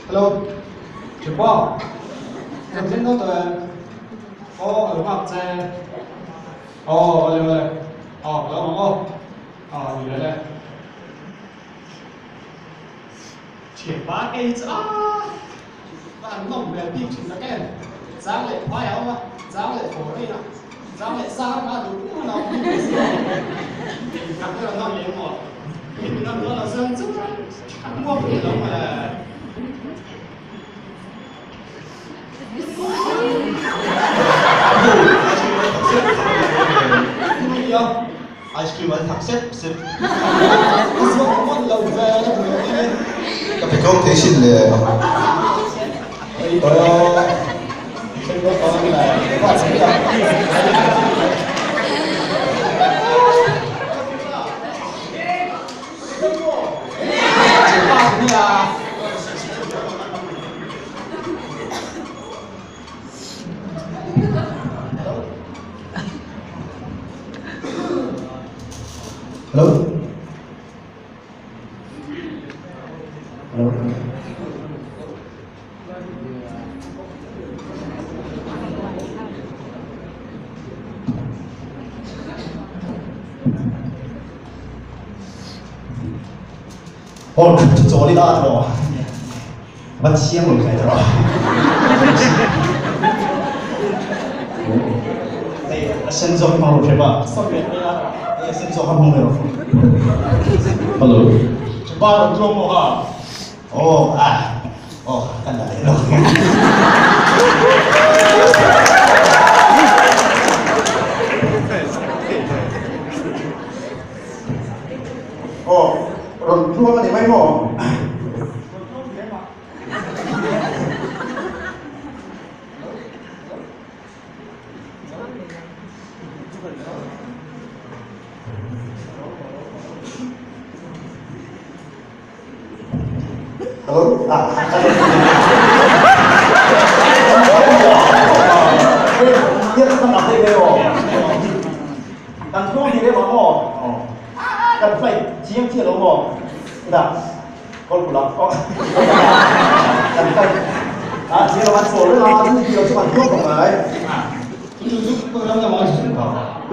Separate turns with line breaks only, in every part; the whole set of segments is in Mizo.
Hello, Thianpa, rawn thleng dawn tawh em? Aw, ka lo nghak che. Aw, awle awle. Aw, ka lo awm ang aw. Aw, ni leh le. Thianpa kei chu a va han nawm hmel bik thin tak em? Chang leh phai a awm a, chang leh fawr a in a, chang leh sang rama a duh pum a awm bik mai si lo. Engkhat erawh nawm leh emaw, mi min awm dawn lo chuan chu a hmuak rih lo mawle.
Ice cream an thak sep sep.
Ka pe tlawm thei sin le. Hello. Hello. Aw chu chawl ila a tawh va chiang lo kai tawh hei a sen zawk hmang lo hre ba hei a sen zawk hmang lo
Hello.
Ba ron tluang maw ha?
Oh ah oh kan la leh lo. Aw, rawn tluang a ni mai maw?
Rawn tluang hle mah.
Hello? Ah,
Kan tluang ni deuh ang aw. Kan flight chiang chiah lo maw? Chutah kawlpula aw kan flight ah chiang lo an chawl reng a chu ti lo chu kan tluang khawp mai.
Chu chu chu ram lamah a zin kha.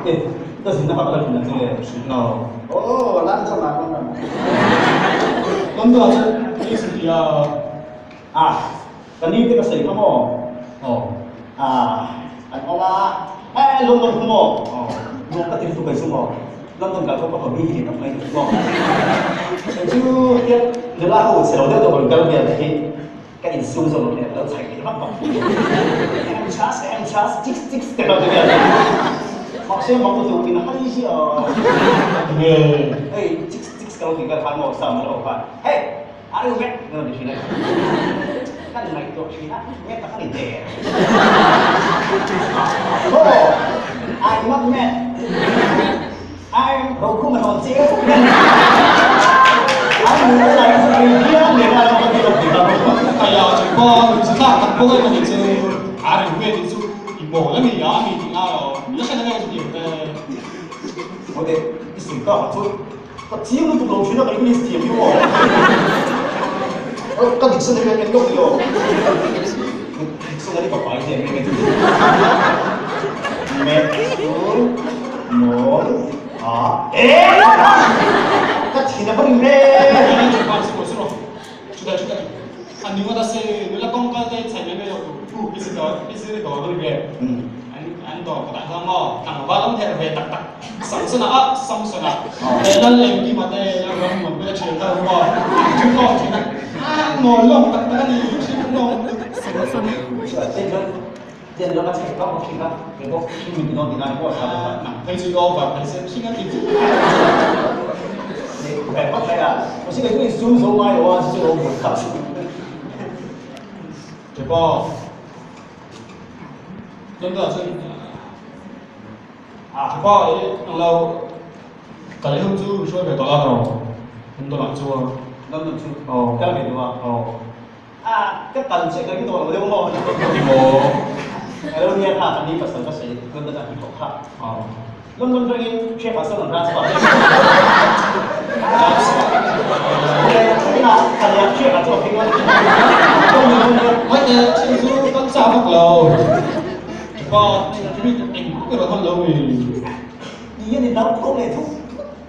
E ka zinna kha ka la hrilh ang che nge?
Hrilh lo.
Aw London ah London.
London ah chuan i zin tih a?
Ah ka ni te ka sawi kha maw?
Aw.
Ah an awm a, eh London khu maw? Aw nuam ka ti lutuk kai chu maw? London kal pawh ka hobby hi ni tak mai ni maw? Kei chu hian nula ho chhe lo deuh deuh rawn kal vel te hi ka insum zawk lo nen ka lo chhaih leh vak vak. Em chhas em chhas chik chik te ka lo ti vel a. Mahse mak lutuk in hai hi a.
Nge?
Hei chik chik ka lo ti vel khan maw sam lo khan hey Are you mad? Ka ti thin a. Kan ngaihtuah thin a, mad tak a ni der. No, I'm not mad. I'm Rokhum a rawn che mad. An nu lai chu kei hian nen a lo ti lo ti ta.
Kaya chu pa nu chu tlak tak bawk em ani chu. Are you mad tih chu i mawl a ni a mi tih na lo. La hre na nge chu ti ang te.
Mawte, i sawi tak ah chuan Ka chiang lutuk lo thin a ka English thiam hi maw?
Ka dictionary a ken lawk ni aw.
Dictionary ka pai hian nge Met chu mawl a e ka thin a va ring re.
Chutah chutah a ni ngawt a se nula kawngkal te chhaih mai mai lo tur i si dawn i si dawn a ni ve. An dawr kawtah chuan maw tlangval awm her ve tak tak Samsona a Samsona leh Lal Engkima te Lal Rammuan pawh a thian ta lo maw an thu khawm thin a a ngawl lawng tak tak a ni thil lawng Nang phei chu i over phei se hring a ti chu. Chepa. Chuan tunah chuan Chepa i ang lo kal i hun chu i hruai ve tawh la ka rawh London ah chuan.
London chu
Aw.
Kal ve duh a.
Aw.
A ka kal chiah ka ring tawh lo deuh maw?
Ni maw?
Ka lo nia kha ka ni pasal ka sawi London ah hnathawk kha.
Aw.
London atangin Hriatah sawn an transfer.
Transfer.
Tunah ka nia Hriatah chu a phei ngawt.
mi?
Ti a ni dang thawk leh thung.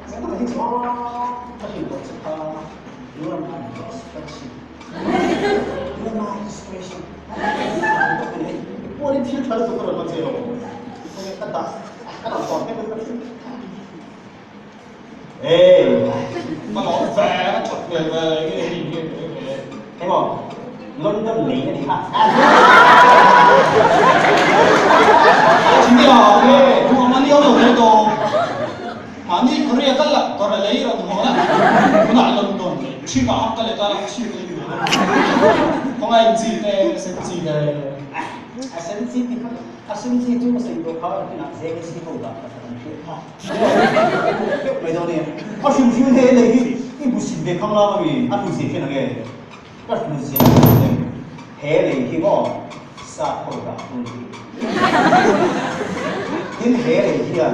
Ka hi chu ka hrilh tawh che kha, you are my best friendship, you are my inspiration. Puan in thil tha lutuk ka rawn hman che lo. Ka dah ka rawn tawh hnem ka thil. Ê,
Mà nó về nó chọc về về cái gì cái cái
thấy không? London lấy cái gì hả?
Chính điều cái thua mà nhiều rồi đấy đồ. Mà ni Korea cái là Korea lấy rồi đúng không ạ? Cũng là London lấy, chỉ có học cái là chỉ cái gì đó. Không ai gì thế, xem gì thế.
SMC thì SMC chúng ta xây đồ khó thì là dễ cái gì không cả. Mấy đâu nè, có xuyên xuyên thế này thì cái bút xin về không lo mà vì ăn bút xin thế nào nghe, các bút xin thế này thì có sa khổ cả không tin thế này thì à,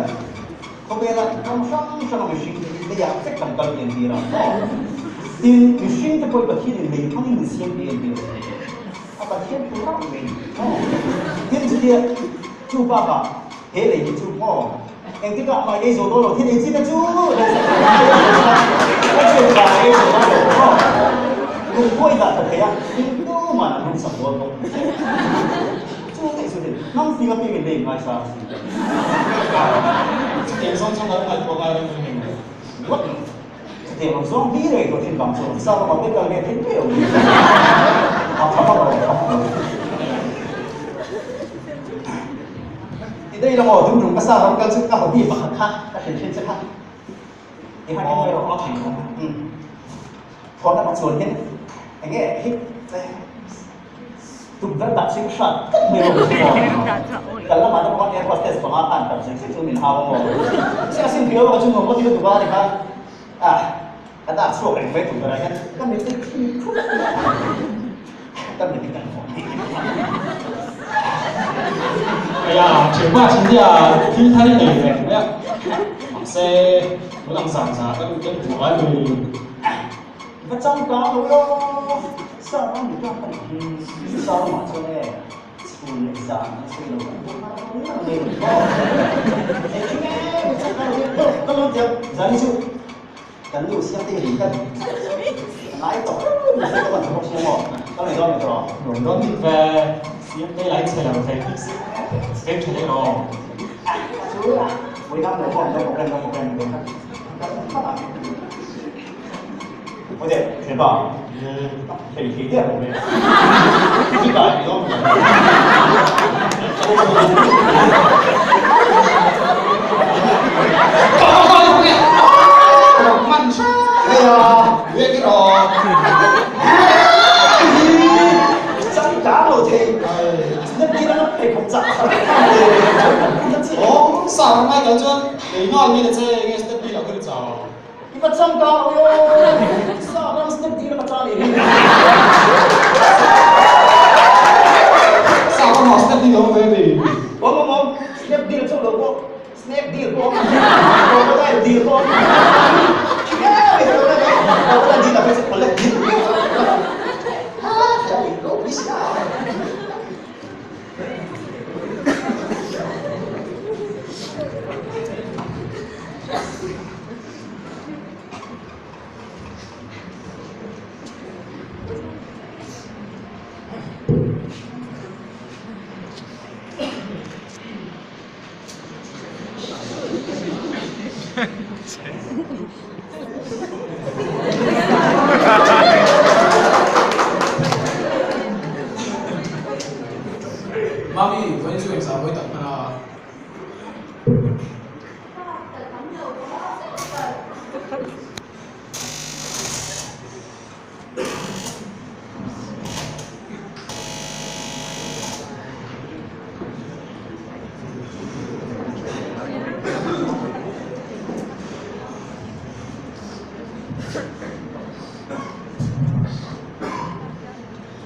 không biết là trong sáng sáng mà xuyên thì bây giờ chắc cần cần tiền gì rồi, tin xuyên thì có bật khi thì mình không mình xem tiền gì, à bật khi cũng không mình, tin thì chú ba bà thế này thì chú có em cái đoạn mà ei rồi đó rồi thế này chi là chú cái chuyện bà ei rồi đó rồi không cùng quay lại thật thế à nhưng cứ mà là không sập luôn không chú cái sự thì năm phi cái mình để ngoài sao
tiền xong xong rồi phải qua đây mình
tiền bằng xong đi rồi có tiền bằng xong sao mà biết cái này thế kiểu học học học học thì đây là một trong những cái sao không cần sức các học viên mà khác các thầy trên sức khác thì hai cái đó thành không còn nó mặc dù thế anh nghe hít tụi vẫn đặt sinh sản tất nhiều cần lắm mà nó có air hostess của họ ăn tập sinh sinh mình hao không sẽ xin thiếu mà chúng mình có thiếu tụi ba thì khác à cái ta suốt ngày với tụi này các mình thích các mình thích
哎呀，全部前啲啊，天梯地平咧，xe mỗi lần sàn sàn cái cái của ấy thì
不增加到咯，三唔加得，三嘛出咧，全力三四六，你唔多，你咩？你增加到啲，得得得，就呢招，近路先啲連跟，拉到，唔使咁人做先喎，咁嚟多唔多？
rồi đó thì về xem cái lái xe là về cái chuyện đấy rồi
chú每間我幫唔到，冇跟到，冇跟唔到，我哋全部。肥肥啲人冇咩，呢個係幾多？
Mình
哎呀，
biết cái rồi
真假路程，一啲都被複雜。
Ồ, sao mai cái chuyện để nói như thế cái step đi là cái chào
你把真假路哟，啥人 step 啲都唔揸你。
sao có màu step đi đâu về thì
冇冇冇，step 啲就出路過，step 啲過，我都係啲過。我都係啲特別識我叻啲。啊，有你笑。
Mami, vẫn chưa em sao với tập mà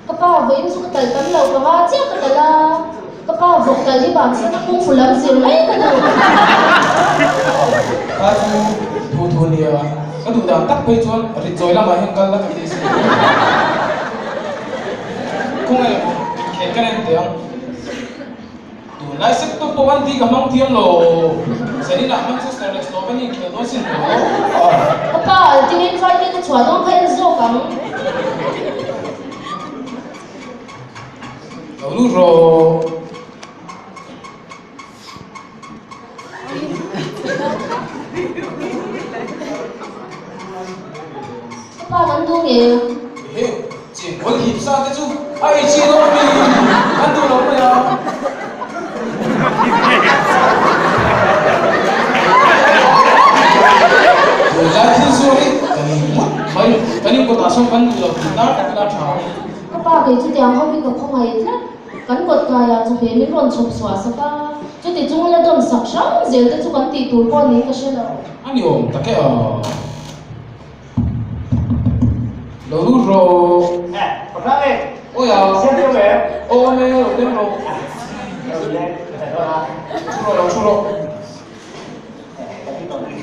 Ka pa vawiin chu ka tal tam lo ka nga chiah ka tal a, ka pa vawk tal hi bansan a kungfu lam zir mai ka duh.
Ka chu thu thu nia, ka duh dan tak phei chuan rit chawi lamah hian kal la ka ti si. Khawngaih maw inkhel ka nen teh ang. Tunlai sek tawp pawh an ti ka hmang thiam lo. Zaninah Manchester leh Slovenia inkhel dawn sin maw?
Ka pa, Ultimate Fighting a chhuah dawn kha en zawk ang.
Lo lut rawh.
Ka pa kan duh nge?
Ehe, chengkawl hip sa te chu a ei chi dawn mi? Kan duh lo mai a. Tunlai thil zuar hi kan in ngawt mai, kan in kawtah sawn kan duh lo tih tar tak ila tha.
Ka pa kei chutiang ho hi ka khawngaih tlat. Kan kawt kaiah chawhmeh min rawn chhawp chhuah sak a, chuti chung la dawn sak hrang zel te chu kan tih tur pawh niin ka hre lo.
A ni awm tak e aw. Lo lut rawh.
Eh, Pathang e.
Awi a.
Siam deuh em?
Aw awm e, lo leng rawh.
Lo leng, ka dawn a.
Thu rawh, lo thu rawh.
Eh, ka ti tawh mai.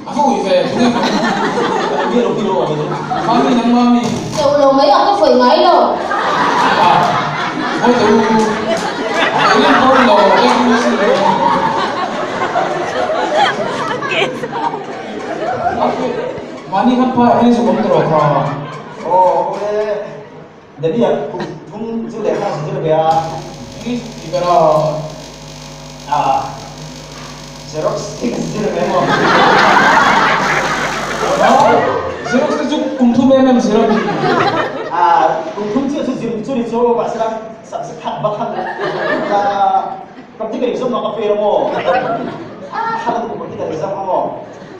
A va ui ve, tunge ka
Enge lo ti lo a ni.
Mami nang mami.
Teuh lo mai a, ka vawi ngai lo.
A, vawi teh u. Ei rin pawh lo, ei rin si lo. Mani khan phai ah hian zuk awm tawh kha.
Aw, awle. Daddy a kum thum chu lehkha a zir ve a.
English ti ber a.
Ah, Xerox te ka zir ve maw?
Ah, Xerox te chu kum thum em em zir a ni.
Ah, kum thum chiah chu zir chu ni chu mahse la subject khat bak khan ka practical exam ah ka fail a maw? Ah, kha ka practical exam a maw?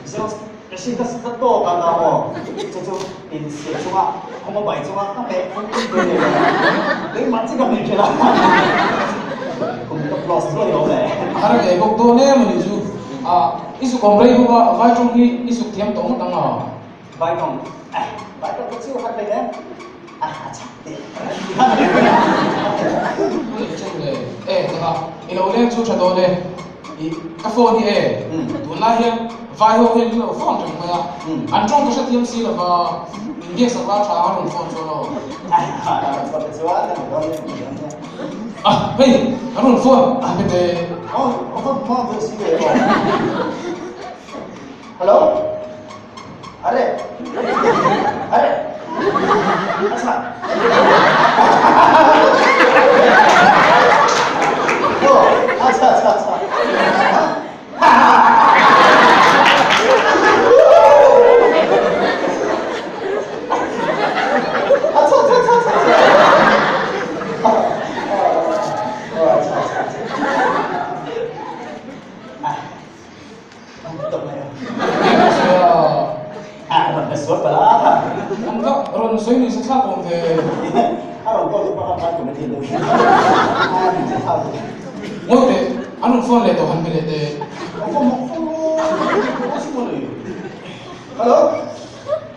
Xerox Machine ka ka tawk a na maw? Chu chu in sir chunga khawng a bai chunga ka hmeh phung phung ve leh a, keimah chi ka hmeh thin a, kum ka plus zuai lo le.
A har ve bawk dawn em a ni chu. A, i zuk awm rei bawk a, vai tawng hi i zuk thiam tawh ngawt ang a.
Vai tawng, eh, vai tawng ka chiu hat hlei nen, a a chak teh.
Chu le, eh, taka, i lo leng chu tha dawn e. I ka phone hi e, tunlai hian vai ho hian min lo phone reng mai a, an tawng ka hrethiam si lova, min biak sak la tha a rawn phone chuan aw. Ah hei a rawn phone a hmete.
Hello Are Are Acha Oh acha acha acha Acha acha acha acha Oh acha acha acha
An ka rawn sawi ni sa thlak awm ve. Ngawi teh, an rawn phone leh tawh han be leh teh.
Hello?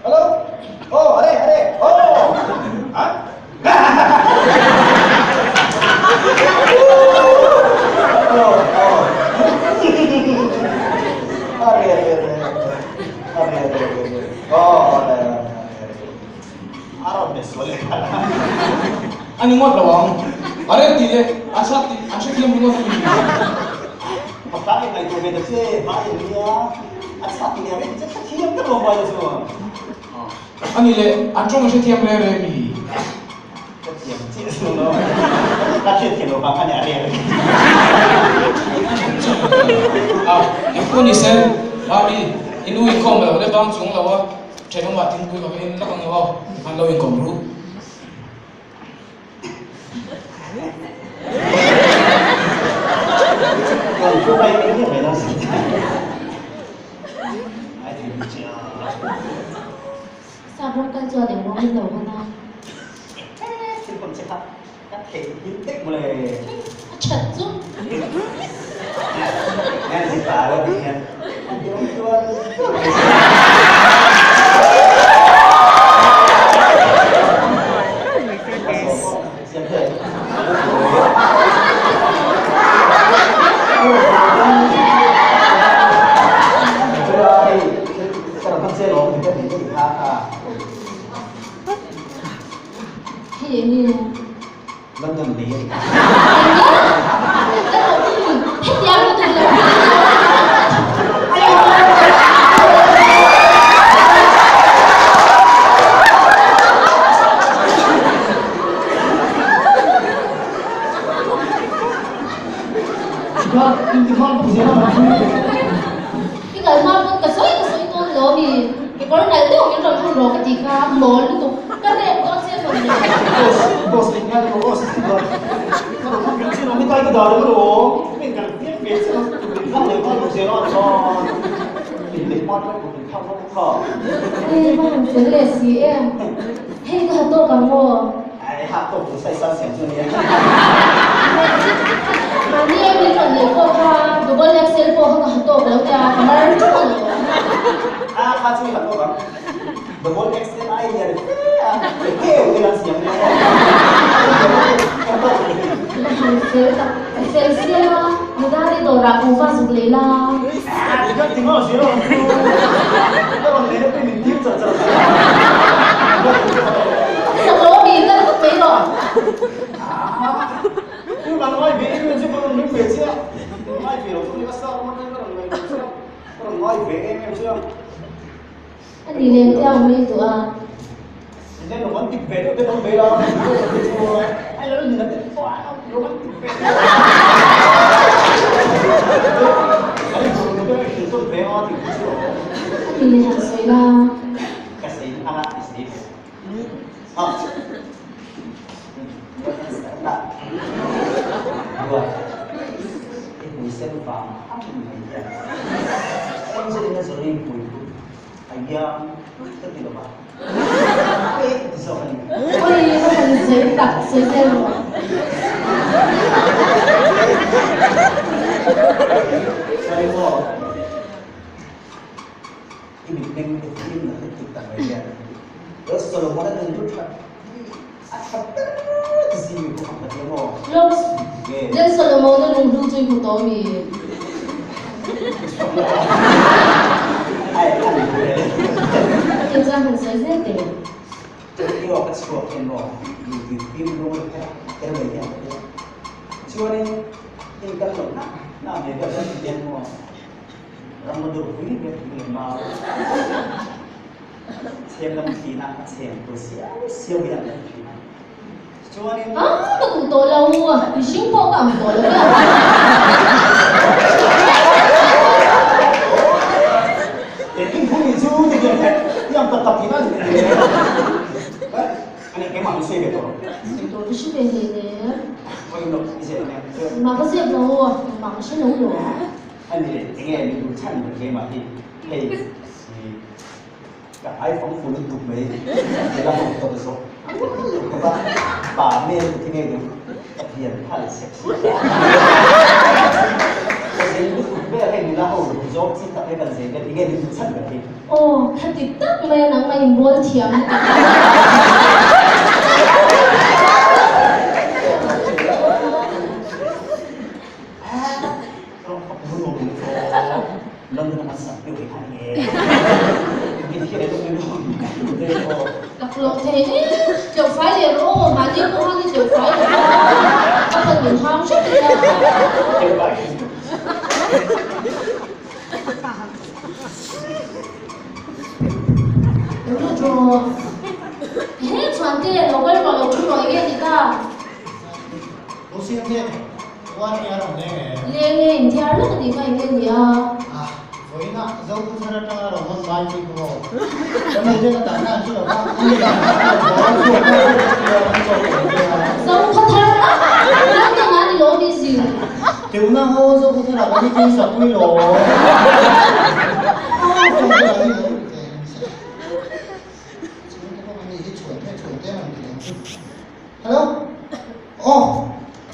Hello? Oh, are, are, oh! Ha?
A ni ngawt lo ang. A rem tih leh a chhak tih an hrethiam ringawt a ni. A ni leh, an tawng a hrethiam reng reng mi?
Ka thiam chiah chu lo. Ka hriat thiam lo vang kha ni a rel.
A, engpawh ni se, Mami, i nu inkhawm lo le bang chung lo a, thenawmah thingpui ka va in lak ang lo a, tikhan lo inkawm ru.
Sap ram kal chuan eng rawng in lo hawn a. A that chu. Hei eng nge?
London lei a ni.
Eng nge? Ka rawh thung hetiang lutuk lo. I kal hma pawn ka sawi ka sawi dawn lo ami? Kekawr nalh deuh min rawn hun rawh ka tih kha mawl lutuk ka rep dawn che mawn le. Hei va han fel leh si em, hei ka ha tawk ang maw? Mahni a min rawn leh pawh kha double XL pawh kha ka ha tawk lo nia, ka mar ṭeuh a lo. Ka han fel tak, ka fel sia, Nidari dawrah kuhva zuk leh la. Sak lo ami, ka lut mai rawh. A ni lem te ang mai duh a. A ni leh han sawi la. Oi, ka han sawi tak, sawi zel rawh. Lawks, Lal Solomon-a lunghlu chu i hmu tawh mi? Hei chuan han sawi zel teh. Ah, ka duh tawh lo, mihring pawh ka ang tawh lo e. Sawi tur ka hre ve hlei nen. Engmah ka zep lo, engmah ka hre lo lo.
Ka iPhone phone lutuk mai hela ho tawh zawk khawp a, pa hmel te ngei deuh ka thian phal sexy ka zei lutuk vel hei nula ho duh zawk chi tak hi kan zei vel enge ni duh chhan ber hi.
Aw khati tak mai a nangmah in bawl thiam lutuk a. Laklawh thei e, tleuh fai leh rawh aw, mahni pawh khan i tleuh fai lo a, a pan min hau hrep nia. Lo lut rawh. Ehe Chhuante, lo kal rawh, lo thu rawh enge ni ta? Leng e, inthiar lawk a nih kha enge ni a? Zo khaw thar a, London ah ni lo mi zir.
Hello? Aw,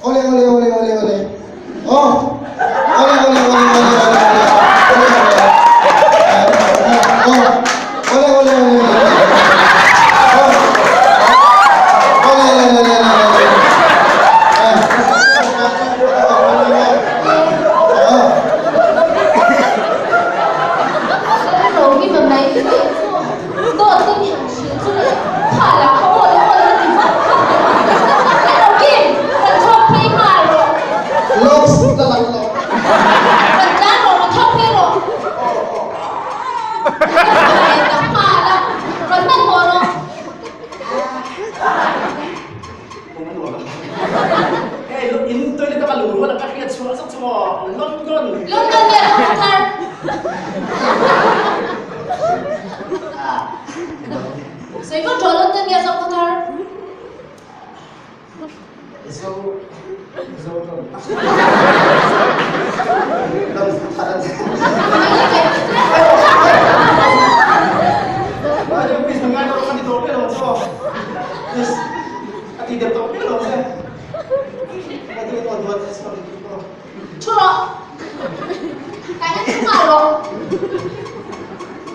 awle awle awle awle awle. Aw, awle awle awle awle awle awle awle aw, awle awle awle awle aw, awle awle awle awle awle.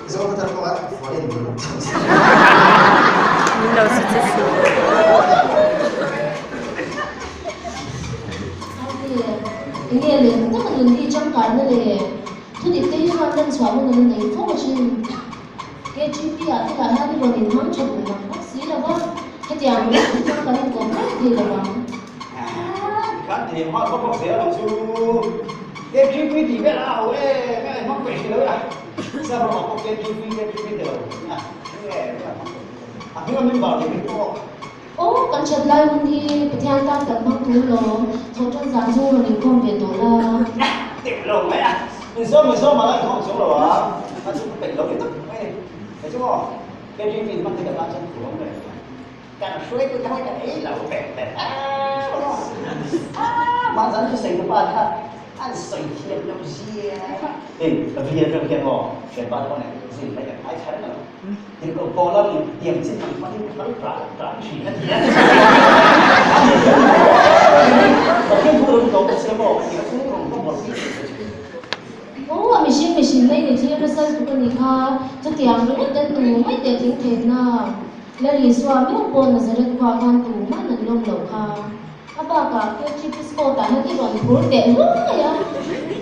Zokhawthar pawh a foreign dun
Min lo si che suh.
Enge lem tak a nun hi changkanna leh thudik te hi chuan lan chhuah hun a la nei fo asin. KGP ah te lah hian i rawn inhmang tha duh mang bawk si lo va, hetiang ringawt hi chuan kan inkawm reng thei lo ang.
Kan ti hma bawk bawk zel ang chu. KGP tih vel a ho em em hmang peih hrih lo ila. Sir rawh pawh KGP KGP ti lo a enge a hming a member ni hming pawh.
Aw kan that lai hun hi Pathian tan kan hmang tur lawm, thawhtan zan chu rawn inkhawm ve tawh la.
Tih lo mai a, inzawm inzawm ala inkhawm chung lo a, a chu ka peih lo ni tak mai ni. Kei chu maw KGP hmang hi ka tan chuan thu awm ve. Kan hruaitu te hawi kan ei lo ber ber a mahzan chu sawi pa kha an sawi thiam lo zia hei ka vi atang hian maw thianpa te pawh nen zin mai kan ngai thar lo tin ko pawh lam tiang chin ang hmangin ka kal tran tran thin a ti a Pathian thu rawng tawp se maw ka ti a chu rawng ka bawr si
Aw a mihring mihring nei ni thlir nasa lutuk a nih kha chutiang ringawt ten tu mai teh tling theihna Lal Isua meuh pawh Nazareth khua khan tuman an lawm loh kha. A bakah KGP Sport ah hian i rawn phur teh hluai a,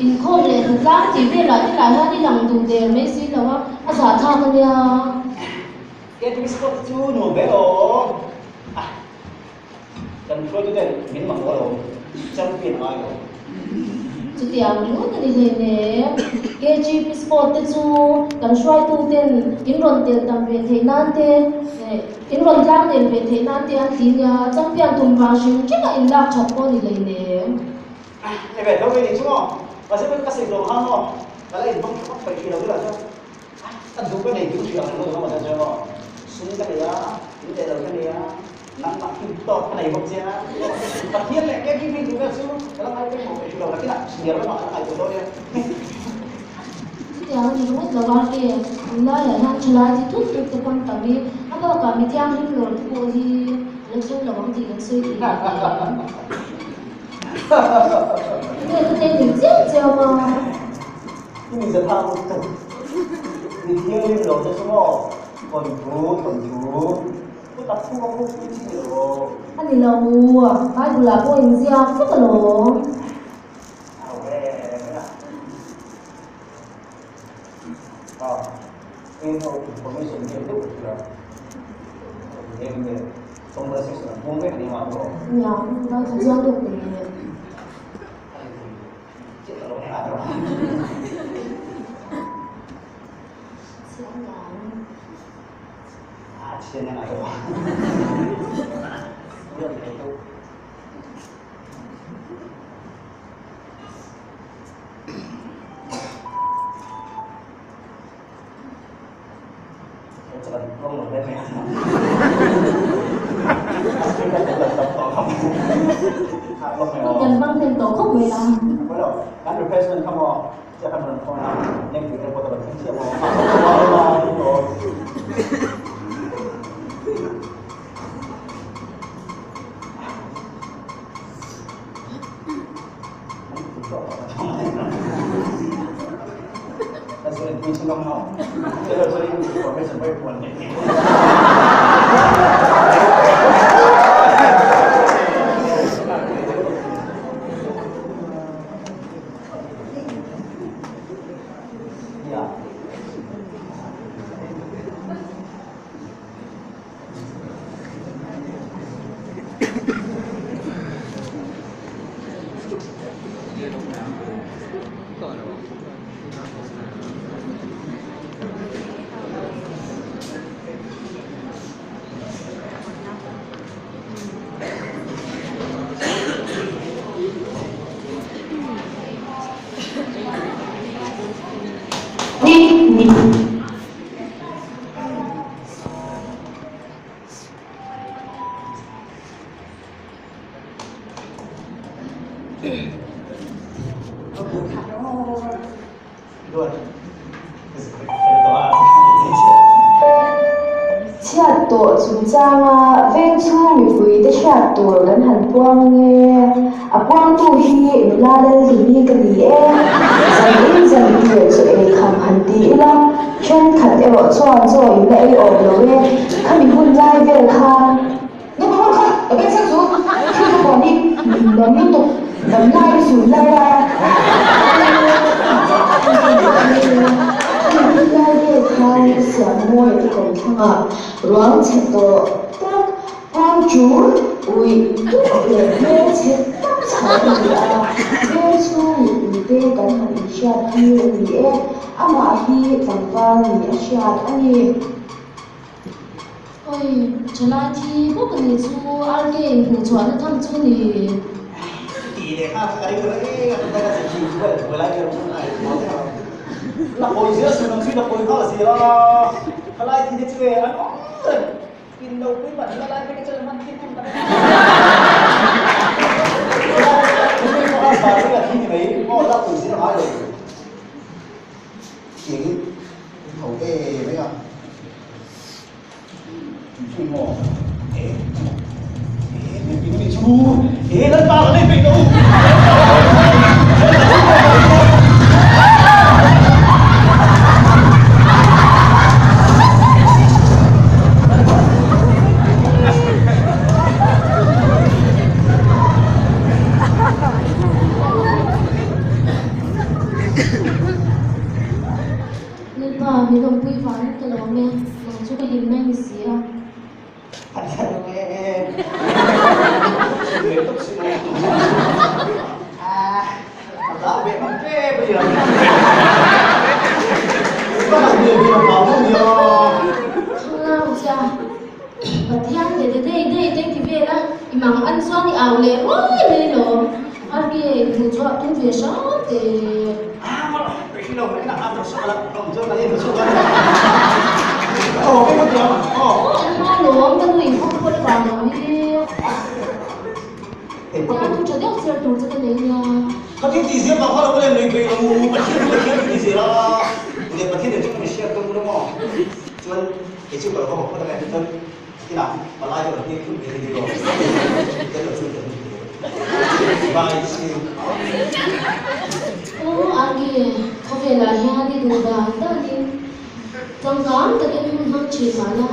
inkhawm leh hnatlang tih velah te lah hian i lang duh der mai si lo a, a zahthlak a nia.
KGP Sport chu nuam ve aw. Ah, kan hruaitu ten min mamawh lo, champion a ngai lo.
Chutiang ringawt a ni hleinem. KGP Sport te chu kan hruaitu ten in rawn tel tam ve theih nan te, in rawn tlang nel ve theih nan te an ti nia, champion tum vang hrim hrim a in lak that pawh a ni hleinem.
Ni ve tho ve ni chu maw? Mahse ka sawi tawh kha maw? Ka la inhmang tha vak peih hrih lo ila chuan a duh ka nei duh hrih ang lo maw chuan maw? Sum ka nei a, in leh lo ka nei a. Nangmah hi tawk a nei bawk che a, Pathian leh KGB duh vel chu ka la ngai pawimawh peih hrih lo, nakinah senior lamah ka la ngaihtuah dawn nia.
Chutiang a ni ringawt lo a, he tunlaiah hian thalai ti tut tut te pawn tam i, a bakah mi thianghlim lawr te pawh hi a la thleng lo ang tih kan sawi thei lo hle. Nge ka tlei lui chiam chiam a.
I mi zathang mi thianghlim lawr te chu maw thawnthu thawnthu.
A ni lo, Bible ah pawh inziak vek alawm. Nia, ngaithla chiang deuh teh. Chiang ang. Kan hmang hnem tawh khawp mai a.
Chhiat tawh chungchanga veng chhung mipuite hriat tur kan han puang ange.
A puangtu hi nula Lalhlimi ka ni e. Zanin zan tir chaw ei kham han ti ila, thenkhat erawh chuan chaw in la ei awm lo e. Khami hun lai vel khan. Naupang ho kha ka beng sak chu thil ka puan hi nuam lutuk dam lai zun lai lai a. Khami hun lai vel khan Siammawi te kawmthlangah ruang chhe tawh tak Kawng chu uih tuk leh hmelchhe tak chhar a ni a, veng chhung mipuite kan han inhriat tir a ni e, amah hi tlangval ni a hriat a ni.
Oi, thalai thi bawk a ni chu, RK inhmuh chhuahna tham chu ni.
Tih leh kha ka ring reng a, tunlai ka zir thin chu a lai ber chu a inhmuh vek ang. La kawi zel suh nang chu i la kawi nghal zel a, thalai thi te chu e an awm reng. In lo pui man la lai vek chuan man thil tum tak
Lalpa, min awmpui vangin ka lawm e, nang chu ka hlimna i ni si a. Thanglau chia, Pathian te te dei dei te ti vel a, i mang an chuan i au leh ruai mai lawm, RK hmuh chhuah tum ve hram te. An hma lawm ka nu in hawk pawh vang lo hi. Tia thu tha deuh chhiar tur chu ka nei nia. Aw Arki, khawvelah hian i duh dan danin changkang takin hun hmang thin mah la,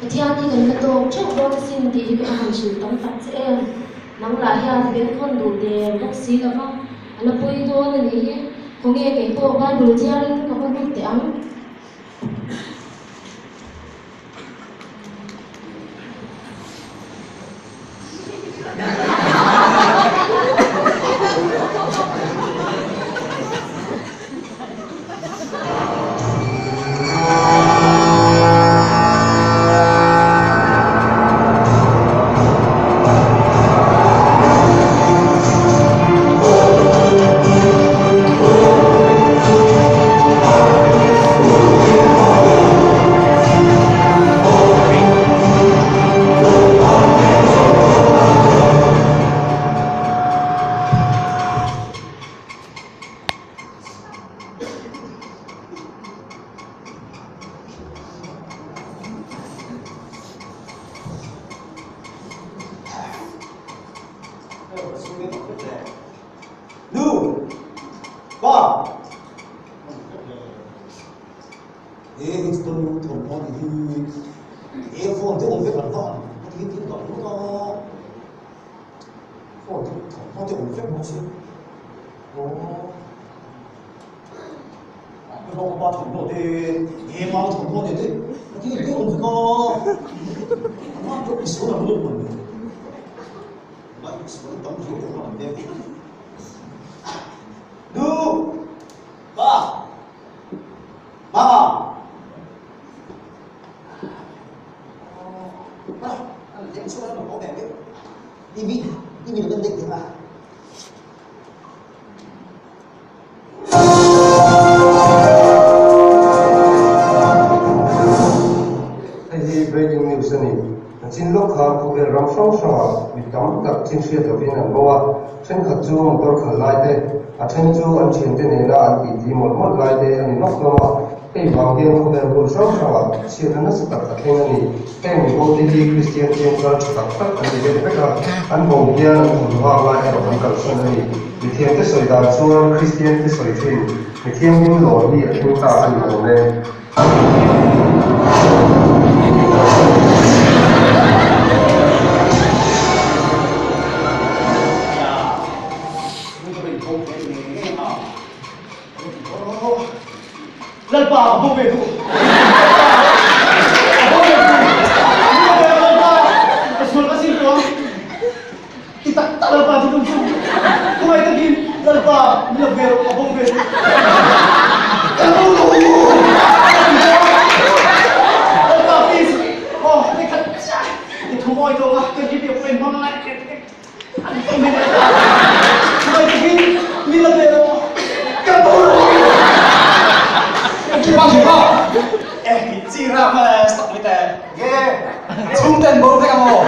Pathian hi kan la tawk theuh dawn asin tih hi ka va han hrilh tam tak che em. Nang lah hian benghawn duh der bawk si lo va, a la pawi dawn a nih hi. Khawnge kei pawh Bible chiarin ka va lut teh ang.
Nu! Pa! E hei chu nu thawmhnaw ni hi e phone te awm vek an va ang a ti hi dah lut a phone te thawmhnaw te awm vek bawk si aw ka pa pa thawmhnaw te e mau thawmhnaw te te a ti hi awm vek a a va i sual ang lut man Nu! Pa! Mama!
Hei hi breaking news a ni. A chin lawk khan khawvel ram hrang hrangah mi tam tak chin hriat lovin an bo a, thenkhat chu motor khalh lai te, a then chu an thiante nena an titi mawlh mawlh lai te a ni nawk hlawm a. Hei vang hian khawvel hmun hrang hrangah chhiatna nasa tak a thleng a ni. Heng mibote hi Kristian chengkal tha tak tak an ni deuh vek a, an bo hian an thawmhnaw hak lai erawh an kalsan a ni. Mithiamte sawi dan chuan Kristiante sawi thin mithianghlim lawr hi a thleng ta a ni awm e.
Lalpa ka bo ve duh. Ka bo ve duh. Lalpa ka sual ka sim tawh. Ti tak tak Lalpa chu tum chu. Tungai takin Lalpa min lo ve rawh ka bo ve duh. Ka bo duh. Lalpa please. Oh, hei khat chiah. I thu mawi tawng a, ka give you a hmang lai. An tawng mai Lalpa. Tungai takin min lo ve rawh. Ka bo duh.
Pa pa. Eh, chi ra ma stop mi te. Ge. Chung ten bo vek amo.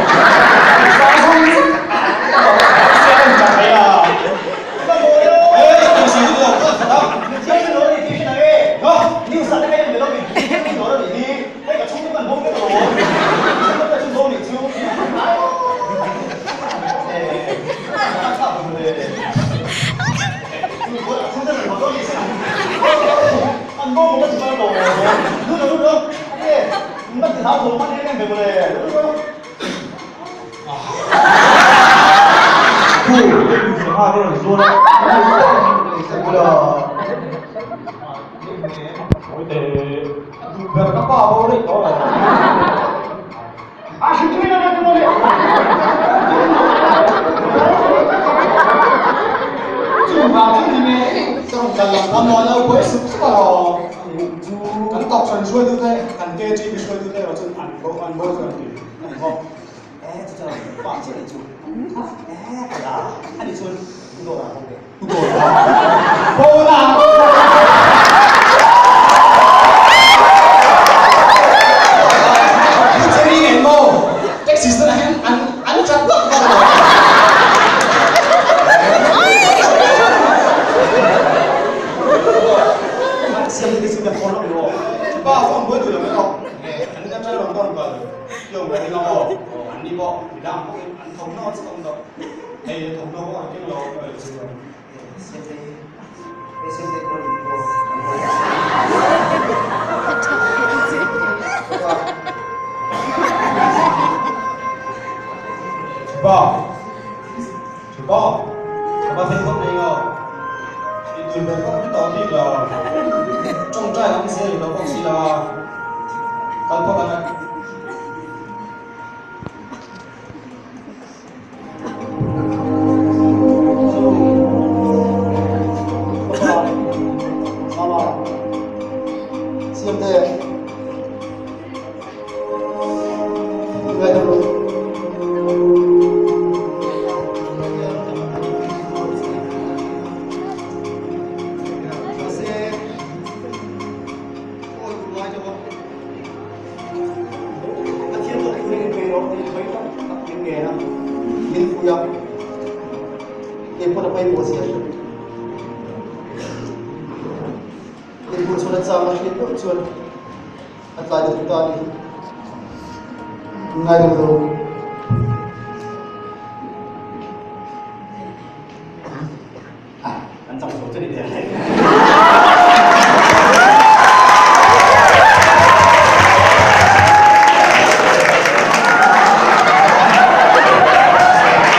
An chang zo chu ni te.